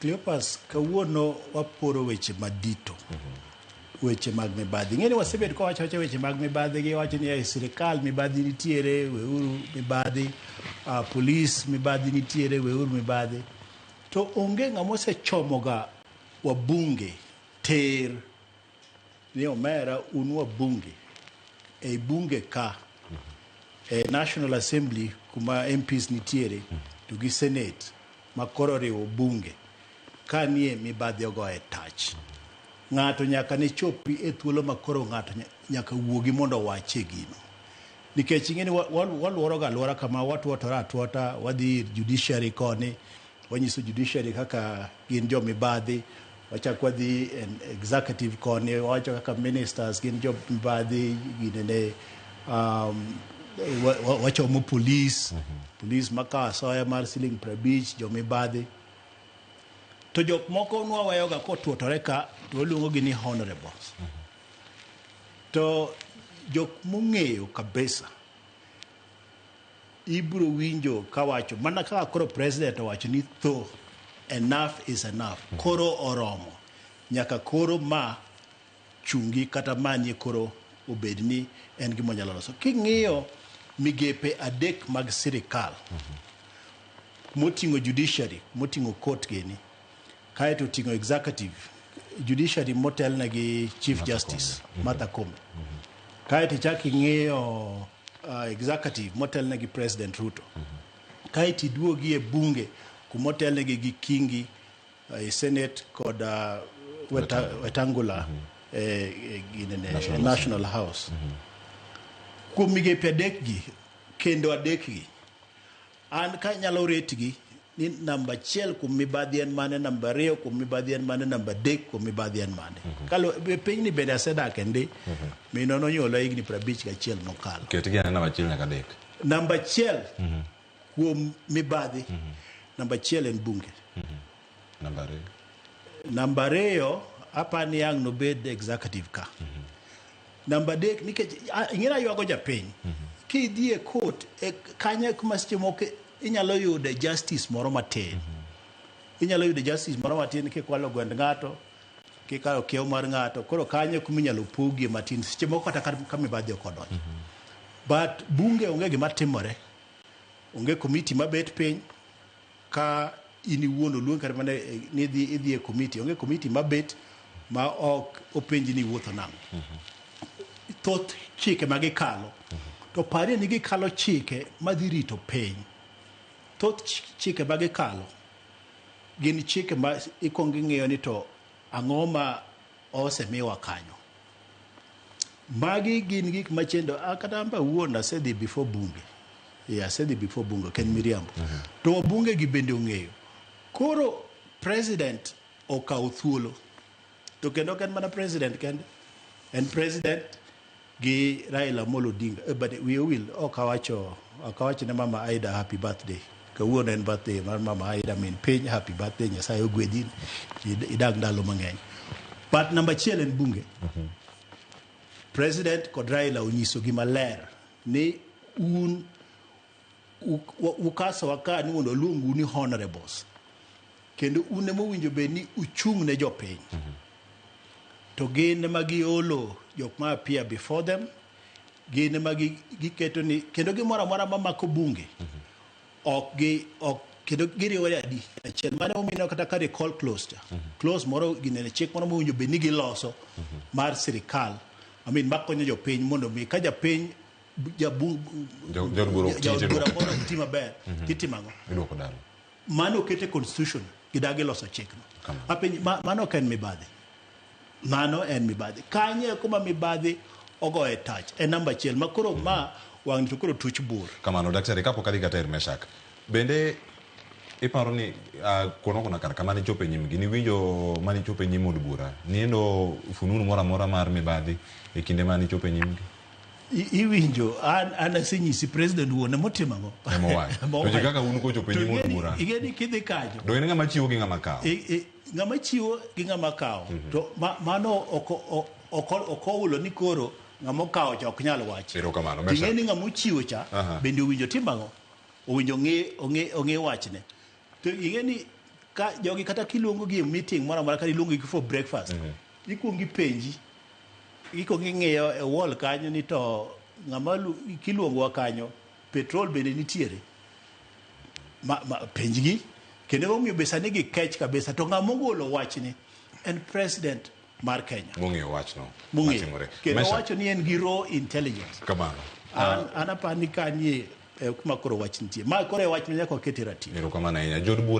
Cleopas, kawuono waporo weche madito. Weche mag mibadhi. Ing'e ni wasebet ka wacho awacha weche mag mibadhi gi wacho ni e sirikal mibadhi nitiere, weuru mibadhi, polis mibadhi nitiere, weuru mibadhi. To onge ng'ama osechomoga wabunge ter ni omera un wabunge ei bunge ka e National Assembly kuma MPs nitiere to gi Senate ma koro oriwo bunge ka nie mibadhi ogoye tach. Ng'ato nyaka ne chopi e thuolo ma koro ng'ato nyaka wuogi mondo owachie gino. Nikech ing'e ni waluoro ga aluora kama watuotore atuota, wadhi ir judiciary koni, wanyiso judiciary kaka gin jo mibadhi, wachak wadhi e executive koni, wawacho kaka ministers gin jo mibadhi, ginene wachomo police, police makawo asoya mar siling 50, jo mibadhi. To jok moko nwaweyoga kotuotore ka to waluongo gi ni honorables. To jok mong'eyo kabisa ibiro winjo kawacho mana kaka koro president owacho ni tho enough is enough. Koro oromo. Nyaka koro ma chungi kata manie koro obed ni en gima onyalo loso. King'iyo migepe adek mag sirikal moting'o judiciary, moting'o court gini, kaeto oting'o executive, judiciary motelne gi Chief Justice Martha Koome. Kaeto ichak ing'iyo executive motelne gi President Ruto. Kaeto iduogi e bunge kumotelne gi Kingi e Senate kod Wetangula e ginene, National National House. Kuom migepe adek gi, kendo adek gi, an kanyalo rate gi ni namba achiel kuom mibadhi en mane, namba ariyo kuom mibadhi en mane, namba adek kuom mibadhi en mane. Kalo e pinyni bende asedake ndi, minwa nonyuola higni 51 mokalo. Ketgi ane namba achiel nyaka adek. Namba achiel kuom mibadhi, namba achiel en bunge. Namba ariyo. Namba ariyo, apani ang' nobed executive ka. Namba adek, nikech ing'e aywago japiny. Kidhi e court, e kanyo kuma seche moko inyalo yude justice moro matin. Inyalo yudo justice moro matin kikwalo gwend ng'ato, kikawo kiewo mar ng'ato, koro kanyo kuma inyalo pogie matin, seche moko kata ka mibadhi ok odonjo. But bunge onge gima timore. Onge komiti mabet piny ka in iwuon oluongi kata mana ni idhi e komiti. Onge komiti mabet ma ok openji ni iwuotho nang'o. Thoth chike ma gikalo, to parie ni gikalo chike madhi rito piny. Thoth chike ma gikalo gin chike ma ikwongo ing'iyo ni to ang'o ma osemiwa kanyo. Magi gin gik machendo, kata an be awuon asedhi before bunge. Yeah, asedhi before bunge, ok en miriambo. To wabunge gi bende ong'eyo. Koro president okawo thuolo. To kendo ok en mana president kende. En president gi Raila Amolo Odinga. But wiya owil, ok awacho, ok awacho ne Mama Aida happy birthday. Kawuono en birthday mar Mama Aida min piny, happy birthday, Nyasaye ogwedhi, idag ndalo mang'eny. But namba achiel en bunge. President kod Raila onyiso gi maler ni un ukasowa ka ni mondo waluongu ni honorables. Kendo un ema owinjo bed ni uchung' ne jopiny. To gin ema giolo jok ma appear before them, gin ema giketo ni, kendo gimoro amora mamako bunge, ok gi, ok, kendo giriwore adi achiel. Mano emomiyo kata ka recall clause cha, clause moro ginene chik moro mowinjo bed ni giloso mar sirikal, I mean makonyo jopiny mondo mi ka japiny Jaod bura ok ti, jaod bura tidwoko. moro ok ti maber, titimo ang'o? Idwoko dala. Mano oket e constitution gidagi loso chikno. Kamano. Apenj, mano ok en mibadhi. Mano en mibadhi. Kanye kuma mibadhi ogoye tach en namba achiel ma koro ma wang'ni to koro tuch bur. Kamano daktari, kapok adhi kata ir Meshak, bende iparo ni kono kona kar kama nichopo e nyimgi, niwinjo mane ichopo e nyim od bura, niyudo fununu moro amora mar mibadhi e kinde mane ichopo e nyimgi? Iwinjo, an asenyisi president wuon emotimo ang'o? Emowacho. Emowacho. To ji kaka un kochopo e To nyim od bura. ing'eni kidhi kanyo. Do en ng'ama chiwo gi ng'ama kawo? Ng'ama chiwo gi ng'ama kawo. To mano ok ohulo ni koro ng'ama okawo cha ok nyal wacho. Erokamano, To ing'eni Mesha. ng'ama ochiwo cha bende owinjo tim ang'o? Owinjo ong'e wachne. To ing'eni Ka jogi kata kiluongo gi e meeting moro amora, kata iluongo gi for breakfast, ikuongo ipenji, ikuongo ing'iyo e wall kanyo ni to ng'ama kiluongowa kanyo, petrol bende nitiere. Ma penjgi kendo emomiyo be sani gikech kabisa. To ng'ama ogolo wachni en president mar Kenya. Mong'eyo wachno. Mong'eyo. Matimore. Kendo Mesha, wacho ni en gi raw intelligence. Kamano. An apani kanie e kuma koro wach nitie. Ma koro e wach ma nyaka waket e ratiro. Erokamano ahinya. Jood bura.